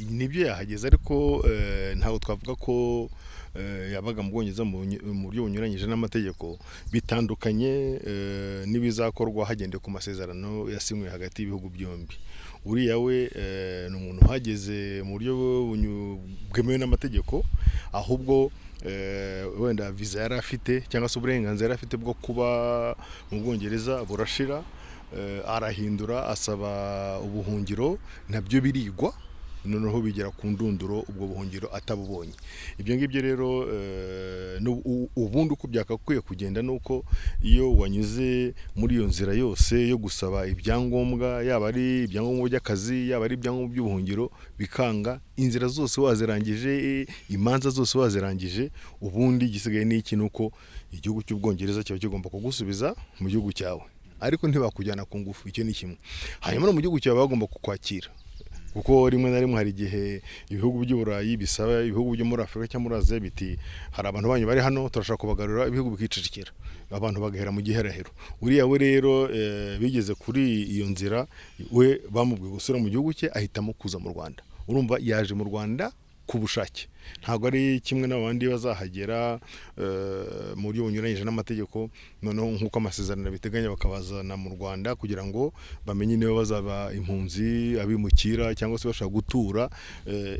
Nibyo yahageze, ariko ntabwo twavuga ko yabaga mu Bwongereza mu buryo bunyuranyije n'amategeko. Bitandukanye n'ibizakorwa hagendewe ku masezerano yasinywe hagati y'ibihugu byombi. Uriya we ni umuntu uhageze mu buryo bwemewe n'amategeko, ahubwo wenda viza yari afite cyangwa se uburenganzira yari afite bwo kuba mu Bwongereza burashira, arahindura asaba ubuhungiro, nabyo birigwa, noneho bigera ku ndunduro ubwo buhungiro atabubonye. Ibyo ngibyo rero, ubundi uko byakakwiye kugenda ni uko iyo wanyuze muri iyo nzira yose yo gusaba ibyangombwa, yaba ari ibyangombwa by'akazi, yaba ari ibyangombwa by'ubuhungiro, bikanga, inzira zose wazirangije, imanza zose wazirangije, ubundi igisigaye ni iki? Ni uko igihugu cy'Ubwongereza kiba kigomba kugusubiza mu gihugu cyawe, ariko ntibakujyana ku ngufu. Icyo ni kimwe. Hanyuma no mu gihugu cyawe bagomba kukwakira, kuko rimwe na rimwe hari igihe ibihugu by'Uburayi bisaba ibihugu byo muri Afurika cyangwa muri Aziya biti: "Hari abantu banyu bari hano, turashaka kubagarura." Ibihugu bikicecekera, abantu bagahera mu giherahero. Uriya we rero, bigeze kuri iyo nzira, we bamubwiye gusubira mu gihugu cye, ahitamo kuza mu Rwanda. Urumva yaje mu Rwanda ku bushake, ntabwo ari kimwe n'abandi bazahagera mu buryo bunyuranyije n'amategeko, noneho nk'uko amasezerano abiteganya bakabazana mu Rwanda kugira ngo bamenye niba bazaba impunzi, abimukira cyangwa se bashaka gutura.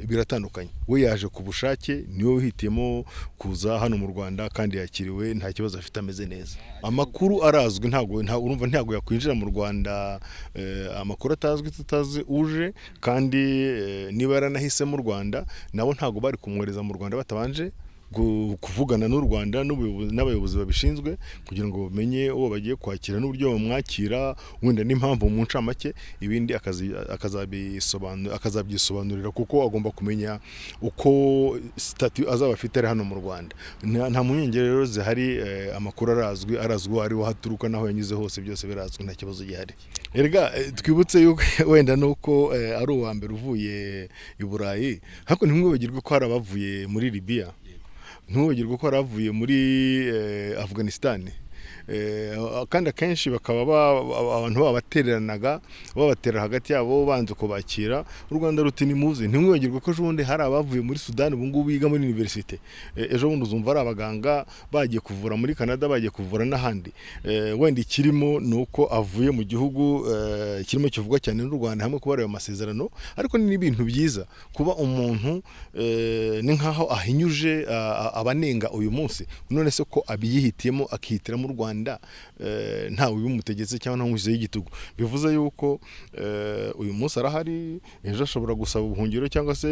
Biratandukanye. We yaje ku bushake, niwe wihitiyemo kuza hano mu Rwanda kandi yakiriwe, nta kibazo afite, ameze neza. Amakuru arazwi, ntabwo urumva ntabwo yakwinjira mu Rwanda amakuru atazwi, tutazi uje. Kandi niba yaranahisemo u Rwanda, nabo ntabwo bari kumwohereza mu Rwanda batabanje kuvugana n'u Rwanda n'abayobozi babishinzwe kugira ngo bamenye uwo bagiye kwakira n'uburyo bamwakira, wenda n'impamvu mu ncamake. Ibindi akazabyisobanurira, kuko agomba kumenya uko statut azaba afite ari hano mu Rwanda. Nta mpungenge rero zihari. Amakuru arazwi, arazwi uwo ari we, aho aturuka n'aho yanyuze hose, byose birazwi, nta kibazo gihari. Erega twibutse yuko wenda nuko ari uwa mbere uvuye i Burayi, ariko ntimwibagirwe ko hari abavuye muri Libya, ntimwibagirwe ko hari abavuye muri Afghanistan. Kandi akenshi bakaba abantu babatereranaga, babatera hagati yabo banze kubakira, u Rwanda ruti: "Nimuze." Ntimwibagirwe ko ejo bundi hari abavuye muri Sudani, ubu ngubu biga muri université. Ejo bundi uzumva ari abaganga bagiye kuvura muri Canada, bagiye kuvura n'ahandi. Wenda ikirimo ni uko avuye mu gihugu kirimo kivugwa cyane n'u Rwanda hamwe kuba ayo masezerano, ariko ni n'ibintu byiza kuba umuntu ni nkaho ahinyuje abanenga uyu munsi. None se ko abiyihitiyemo, akihitiramo u Rwanda, ntawe ubimutegetse cyangwa ntamushyizeho igitugu, bivuze yuko uyu munsi arahari, ejo ashobora gusaba ubuhungiro cyangwa se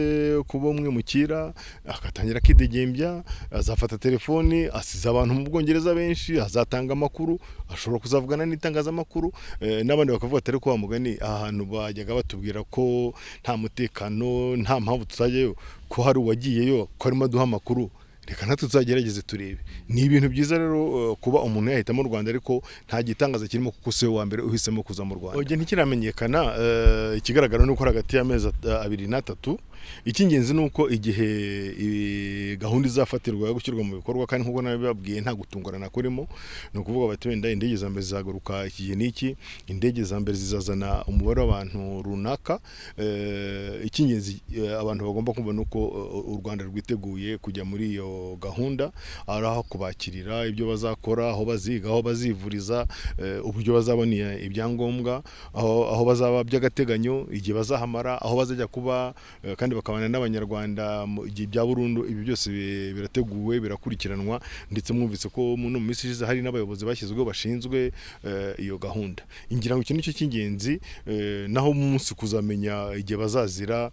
kuba umwimukira, agatangira akidegembya, azafata telefoni, asize abantu mu Bwongereza benshi, azatanga amakuru, ashobora kuzavugana n'itangazamakuru, n'abandi bakavuga ati: "Ariko wa mugani, aha hantu bajyaga batubwira ko nta mutekano, nta mpamvu tuzajyayo, ko hari uwagiyeyo, ko arimo aduha amakuru, reka natwe tuzagerageze turebe." Ni ibintu byiza rero kuba umuntu yahitamo u Rwanda, ariko nta gitangaza kirimo kuko si we wa mbere uhisemo kuza mu Rwanda. Oya, ntikiramenyekana. Ikigaragara ni uko ari hagati y'amezi 2 n'atatu. Icy'ingenzi ni uko igihe gahunda izafatirwa yo gushyirwa mu bikorwa, kandi nk'uko nabibabwiye nta gutungurana kurimo, ni ukuvuga bati wenda indege za mbere zizahaguruka iki gihe n'iki, indege za mbere zizazana umubare w'abantu runaka. Icy'ingenzi abantu bagomba kumva ni uko u Rwanda rwiteguye kujya muri iyo gahunda, ari aho kubakirira, ibyo bazakora, aho baziga, aho bazivuriza, uburyo bazabona ibyangombwa, aho bazaba by'agateganyo, igihe bazahamara, aho bazajya kuba, kandi bakabana n'Abanyarwanda mu gihe bya burundu. Ibi byose birateguwe, birakurikiranwa, ndetse mwumvise ko mu minsi ishize hari n'abayobozi bashyizweho bashinzwe iyo gahunda. Ngira ngo icyo nicyo cy'ingenzi, naho umunsi kuzamenya igihe bazazira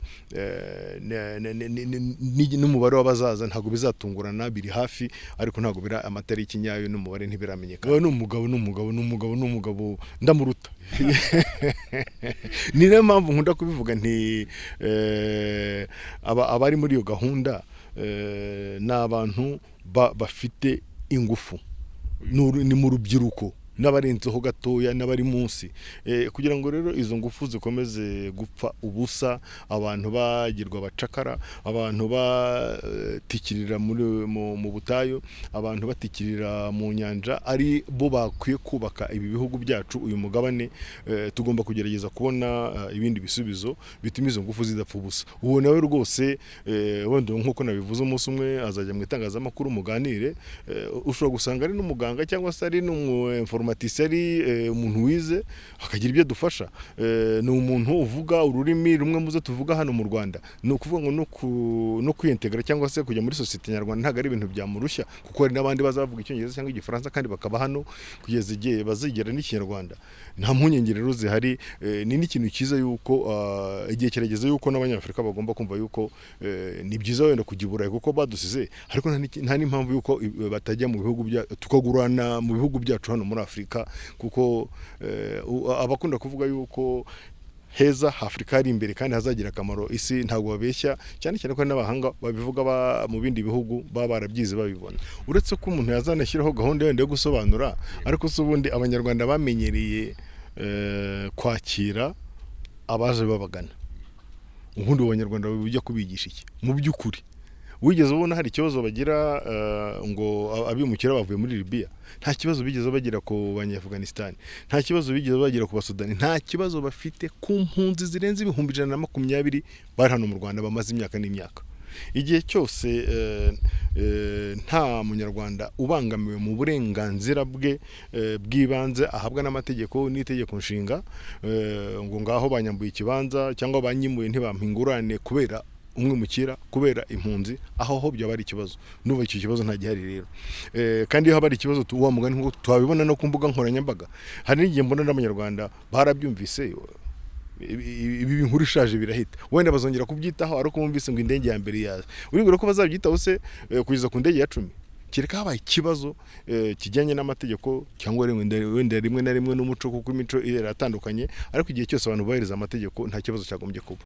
n'umubare w'abazaza ntabwo bizatungurana, biri hafi, ariko ntabwo bira amatariki nyayo n'umubare ntibiramenyekana. Ni umugabo, ni umugabo, ni umugabo, ni umugabo, ndamuruta. Ni nayo mpamvu nkunda kubivuga nti abari muri iyo gahunda ni abantu bafite ingufu, ni mu rubyiruko. N'abarenzeho gatoya n'abari munsi. Kugira ngo rero izo ngufu zikomeze gupfa ubusa, abantu bagirwa abacakara, abantu batikirira mu butayu, abantu batikirira mu nyanja, ari bo bakwiye kubaka ibi bihugu byacu, uyu mugabane, tugomba kugerageza kubona ibindi bisubizo bituma izo ngufu zidapfa ubusa. Uwo nawe rwose, wenda nk'uko nabivuze, umunsi umwe azajya mu itangazamakuru muganire. Ushobora gusanga ari n'umuganga cyangwa se ari n'umu informaticien, ari umuntu wize akagira ibyo adufasha. Ni umuntu uvuga ururimi rumwe muzo tuvuga hano mu Rwanda. Ni ukuvuga ngo no kwiyentegara cyangwa se kujya muri sosiyete nyarwanda ntabwo ari ibintu byamurushya, kuko hari n'abandi bazavuga Icyongereza cyangwa Igifaransa kandi bakaba hano kugeza igihe bazigera n'Ikinyarwanda. Nta mpungenge rero zihari. Ni n'ikintu cyiza yuko igihe kirageze yuko n'Abanyafurika bagomba kumva yuko ni byiza wenda kujya i Burayi kuko badusize, ariko nta n'impamvu yuko batajya mu bihugu bya tukagurana mu bihugu byacu hano muri Afurika, kuko abakunda kuvuga yuko heza Afurika hari imbere kandi hazagira akamaro isi ntabwo babeshya, cyane cyane ko hari n'abahanga babivuga mu bindi bihugu baba barabyize babibona. Uretse ko umuntu yazanashyiraho gahunda yenda yo gusobanura, ariko se ubundi Abanyarwanda bamenyereye kwakira abaje babagana, ubundi abo Banyarwanda bijya kubigisha iki? Mu by'ukuri wigeze ubona hari ikibazo bagira ngo abimukira bavuye muri Libya? Nta kibazo bigeze bagira ku Banyaafghanistan, nta kibazo bigeze bagira ku Basudani, nta kibazo bafite ku mpunzi zirenze 120,000 bari hano mu Rwanda bamaze imyaka n'imyaka. Igihe cyose nta Munyarwanda ubangamiwe mu burenganzira bwe bw'ibanze ahabwa n'amategeko n'Itegeko Nshinga, ngo ngaho banyambuye ikibanza cyangwa banyimuye ntibampa ingurane kubera umwimukira, kubera impunzi, aho ho byaba ari ikibazo. Ndumva icyo kibazo nta gihari rero. Kandi iyo haba ari ikibazo, wa mugani nk'uko twabibona no ku mbuga nkoranyambaga, hari n'igihe mbona n'Abanyarwanda barabyumvise, ibi inkuru ishaje birahita, wenda bazongera kubyitaho ariko bumvise ngo indege ya mbere yaza. Uribwira ko bazabyitaho se kugeza ku ndege ya 10? Kereka habaye ikibazo kijyanye n'amategeko cyangwa wenda rimwe na rimwe n'umuco, kuko imico iratandukanye. Ariko igihe cyose abantu bubahiriza amategeko, nta kibazo cyagombye kuba.